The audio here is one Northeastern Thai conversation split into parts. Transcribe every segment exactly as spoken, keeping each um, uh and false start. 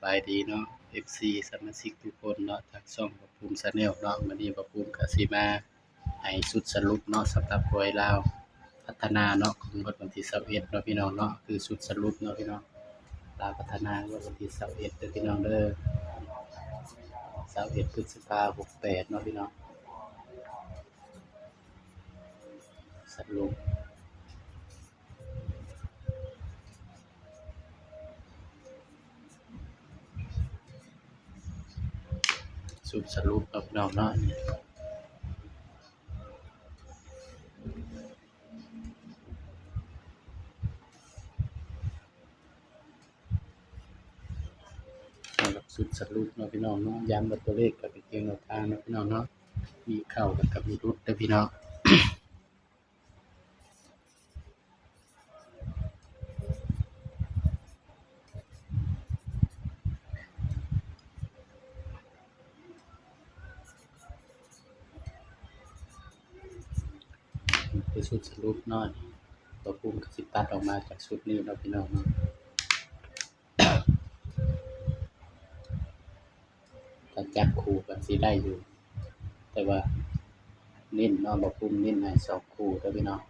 บายดีเนาะ เอฟซี สมาชิกทุกคนเนาะ ทางช่องบ่าวภูมิ Channel เนาะ มื้อนี้บ่าวภูมิก็สิมาให้ชุดสรุปเนาะ สำหรับหวยลาวพัฒนาเนาะ ของงวดวันที่ซาวเอ็ดเนาะพี่น้องเนาะ คือชุดสรุปเนาะพี่น้อง ลาวพัฒนางวดวันที่ซาวเอ็ดเด้อพี่น้องเด้อ ซาวเอ็ดพฤษภาหกแปดเนาะพี่น้อง สรุป ชุดสรุปเนาะพี่น้องเนาะ สำหรับชุดสรุปเนาะพี่น้องเนาะ ย้ำว่าตัวเลขก็เป็นเพียงแนวทางเนาะพี่น้องเนาะ มีเข้าแล้วก็มีหลุดเด้อพี่น้อง คือชุดสรุปเนาะ บ่าวภูมิก็สิตัดออกมาจากชุดนี้เนาะพี่น้องเนาะ ถ้าจับคู่ก็สิได้อยู่ แต่ว่าเน้นเนาะ บ่าวภูมิเน้นให้สองคู่เด้อพี่น้อง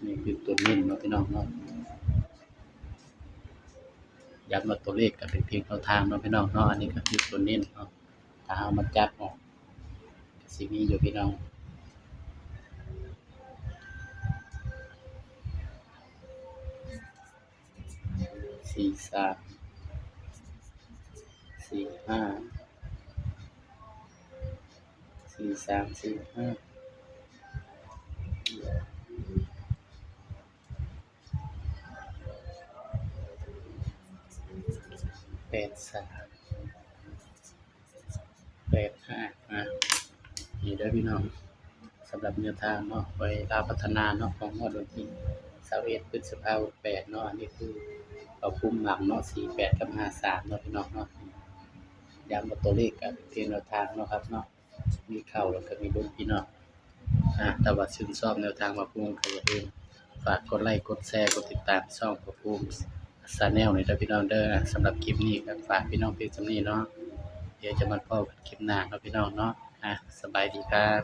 นี่คือตัวเน้นเนาะพี่น้องเนาะ ย้ำว่าตัวเลขก็เป็นเพียงแนวทางเนาะพี่น้องเนาะ อันนี้ก็คือตัวเน้นเนาะ ถ้าเอามาจับออก ก็สิมีอยู่พี่น้อง สี่สาม สี่ห้า สี่สาม สี่ห้า แปดสาม แปดห้า อ่ะ นี่เด้อพี่น้อง สำหรับแนวทางเนาะ หวยลาวพัฒนาเนาะ ของงวดวันที่ซาวเอ็ดพฤษภาหกแปดเนาะ อันนี้คือบ่าวภูมิมักเนาะ สี่แปด กับ ห้าสาม เนาะพี่น้องเนาะ ย้ำว่าตัวเลขก็เป็นเพียงแนวทางเนาะครับเนาะ มีเข้าแล้วก็มีหลุดพี่น้อง อ่ะ ถ้าว่าชื่นชอบแนวทางบ่าวภูมิก็อย่าลืมฝากกดไลค์ กดแชร์ กดติดตามช่องบ่าวภูมิ Channel นี่เด้อพี่น้องเด้อ อ่ะ สำหรับคลิปนี้ก็ฝากพี่น้องเพียงส่ำนี้เนาะ เดี๋ยวจะมาพบกันคลิปหน้าเนาะพี่น้องเนาะ อ่ะ สบายดีครับ